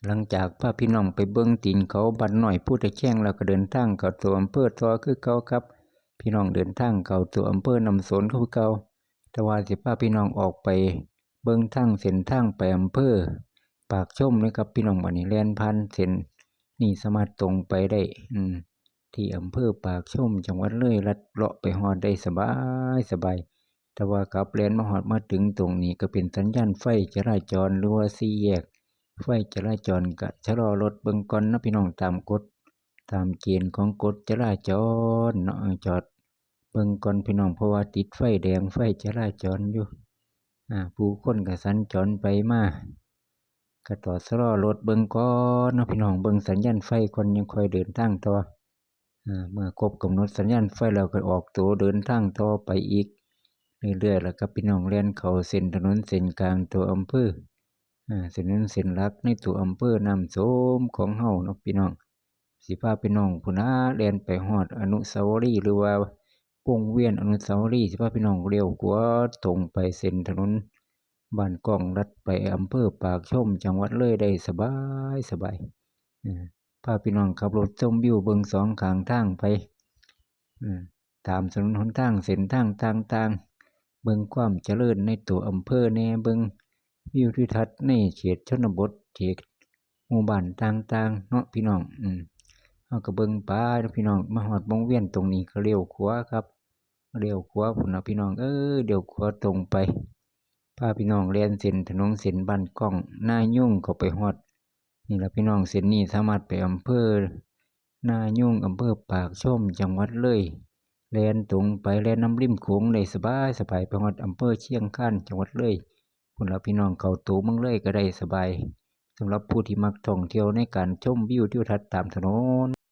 ຫຼັງຈາກພາພີ່ນ້ອງໄປເບິ່ງຕີນເຂົາບ້ານນ້ອຍພູຕະແຄງແລ້ວ ກໍເດີນທາງເຂົ້າຕົວອຳເພີຕໍ່ຄືເກົ່າຄັບ. ພີ່ນ້ອງເດີນທາງເຂົ້າຕົວອຳເພີນ້ຳໂສນຄືເກົ່າ, ແຕ່ວ່າຊິພາພີ່ນ້ອງອອກໄປເບິ່ງທາງເສັ້ນທາງໄປອຳເພີປາກຊົມເລີຍຄັບ ພີ່ນ້ອງ. ບັດນີ້ແລ່ນຜ່ານເສັ້ນນີ້ສາມາດຕົງໄປໄດ້ ອືມ ທີ່ອຳເພີປາກຊົມ ຈັງຫວັດເລີຍ, ລັດເລາະໄປຮອດໄດ້ສະບາຍໆ. ແຕ່ວ່າກັບແລ່ນມາຮອດມາເຖິງຕົງນີ້ ກໍເປັນສັນຍານໄຟຈະລາຈອນ ຫຼືວ່າສີ່ແຍກໄຟຈະລາຈອນ, ກະຊະລໍລົດເບິ່ງກ່ອນເນາະ ພີ່ນ້ອງ, ຕາມກົດ ຕາມເກນຂອງກົດຈະລາຈອນເນາະ. ເອີ ຈອດເບິ່ງກ່ອນ ພີ່ນ້ອງ, ເພາະວ່າຕິດໄຟແດງ ໄຟຈະລາຈອນຢູ່. ອາ ຜູ້ຄົນກໍສັນຈອນໄປມາ ກໍຕ້ອງຊະລໍລົດເບິ່ງກ່ອນເນາະ ພີ່ນ້ອງ, ເບິ່ງສັນຍານໄຟກ່ອນ ຍັງຄ່ອຍເດີນທາງຕໍ່. ອາ ເມື່ອຄົບກຳນົດສັນຍານໄຟແລ້ວ ກໍອອກໂຕເດີນທາງຕໍ່ໄປອີກເລື້ອຍໆ ແລ້ວກັບພີ່ນ້ອງ ແລ່ນເຂົ້າເສັ້ນຖະໜົນເສັ້ນກາງຕົວອຳເພີ ອາ ເສັ້ນຖະໜົນເສັ້ນຫຼັກໃນຕົວອຳເພີນ້ຳໂສມຂອງເຮົາເນາະ ພີ່ນ້ອງ. ຊິພາພີ່ນ້ອງພຸ້ນນະ ແລ່ນໄປຮອດອະນຸສາວະລີ ຫຼືວ່າວົງວຽນອະນຸສາວະລີ, ຊິພາພີ່ນ້ອງລ້ຽວຂວາຕົງໄປເສັ້ນຖະໜົນບ້ານກ້ອງ ລັດໄປອຳເພີປາກຊົມ ຈັງຫວັດເລີຍໄດ້ສະບາຍໆ. ເອີ ພາພີ່ນ້ອງຂັບລົດຊົມວິວເບິ່ງສອງຂ້າງທາງໄປ ເອີ ຕາມຖະໜົນຫົນທາງເສັ້ນທາງຕ່າງໆ, ເບິ່ງຄວາມຈະເລີນໃນຕົວອຳເພີແດ່, ເບິ່ງວິວທິວທັດໃນເຂດຊົນນະບົດ ເຂດໝູ່ບ້ານຕ່າງໆເນາະ ພີ່ນ້ອງ. ອືມ ເຮົາກໍເບິ່ງໄປເນາະ ພີ່ນ້ອງ, ມາຮອດວົງວຽນຕົງນີ້ກໍລ້ຽວຂວາຄັບ, ລ້ຽວຂວາພຸ້ນນະ ພີ່ນ້ອງເອີຍ, ລ້ຽວຂວາຕົງໄປ. ພາພີ່ນ້ອງແລ່ນເສັ້ນຖະໜົນເສັ້ນບ້ານກ້ອງ ນາຍຸງ ເຂົ້າໄປຮອດນີ້ລະ ພີ່ນ້ອງ. ເສັ້ນນີ້ສາມາດໄປອຳເພີນາຍຸງ ອຳເພີປາກຊົມ ຈັງຫວັດເລີຍ. ແລ່ນຕົງໄປ ແລ່ນນຳລິມໂຂງໄດ້ສະບາຍໆ ໄປຮອດອຳເພີຊຽງຄານ ຈັງຫວັດເລີຍພຸ້ນລະ ພີ່ນ້ອງ, ເຂົ້າຕົວເມືອງເລີຍກໍໄດ້ສະບາຍ. ສຳລັບຜູ້ທີ່ມັກທ່ອງທ່ຽວໃນການຊົມວິວທິວທັດຕາມຖະໜົນ